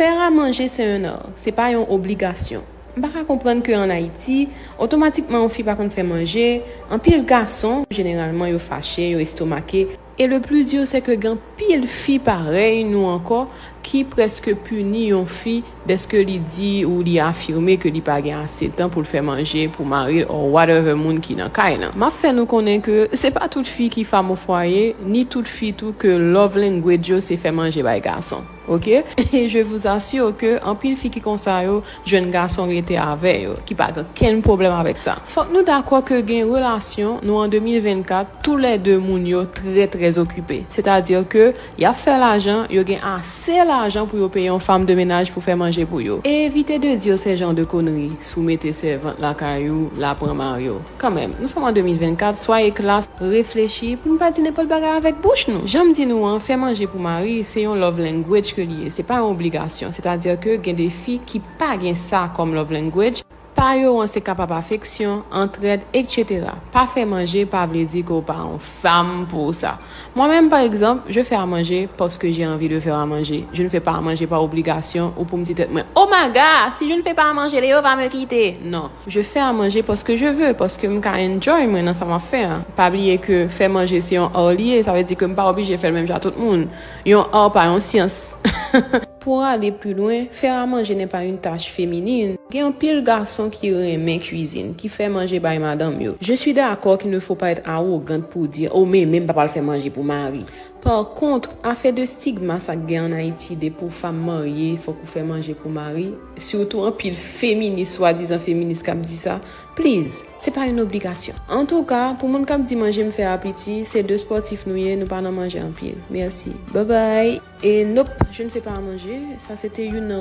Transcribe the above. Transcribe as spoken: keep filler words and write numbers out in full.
Faire à manger, c'est un art, se pa yon obligasyon. M pa ka konprann ke an Ayiti, otomatikman yon fi pa konn fè manje, anpil gason, jeneralman yo fache, yo estomake. E le plus dur, c'est que gen anpil fi parèy nou ankò ki prèske pini yon fi dèske li di ou li afime ke li pa gen ase tan pou l fè manje pou mari l or whatever moun ki nan kay lan. M ap fè nou konnen ke se pa tout fi ki femme au foyer, ni tout fi tou ke love language yo se fè manje bay gason. Ok? E je vous assure ke anpil fi ki konsa yo jwenn gason rete avè yo, ki pa gen kenn pwoblèm avèk sa. Fòk nou dakò ke gen relasyon, nou an de mil vennkat, toulède moun yo trè, trè okipe. Sètadi ke y ap fè lajan, yo gen ase lajan pou yo peye yon femme de ménage pou fè manje pou yo. Et évitez de dire ce genre de conneries, si w mete sèvant lakay ou, l a pran mari w. Kanmenm, nou sòm an de mil vennkat, soyez classe, reflechi, pou n pa di nenpòt bagay avèk bouch nou. Jan m di nou an, fè manje pou mari, se yon love language ke li ye, se pa yon obligasyon. Sètadi ke gen de fi ki pa gen sa kòm love language. Pa yo an se kapab afeksyon, antrèd, etsetera. Pa fè manje pa vle di ke w pa yon femme pou sa. Moi-même, par exemple, je fais à manger parce que j'ai envie de faire à manger. Je ne fais pas à manger par obligation ou pou m di tèt mwen, "Oh my God, si je ne fais pas à manger, Léo va me quitter." Non. Je fais à manger parce que je veux, paske m ka enjoy mwen nan sa m ap fè a. Pa bliye ke fè manje se yon art li ye, sa vle di ke m pa oblije fè l menm jan tout moun. Yon art pa yon syans. Pou ale pi lwen, faire à manger n'est pas une tâche féminine. Gen anpil gason ki renmen kwizin, ki fè manje bay madanm yo. Je suis d'accord qu'il ne faut pas être arrogante pour dire, "Oh, men, men m pa pral fè manje pou mari." Par contre, afè de stigma sa k gen an Ayiti, depi w fanm marye, fòk ou fè manje pou mari, sitou anpil feminis, swadizan feminis k ap di sa, please, se pa yon obligasyon. Antouka, pou moun k ap di manje m fè a piti, se de spòtif nou ye, nou pa nan manje anpil. Mèsi. Bye bye. E nope, je ne fais pas à manger. Sa se te youn nan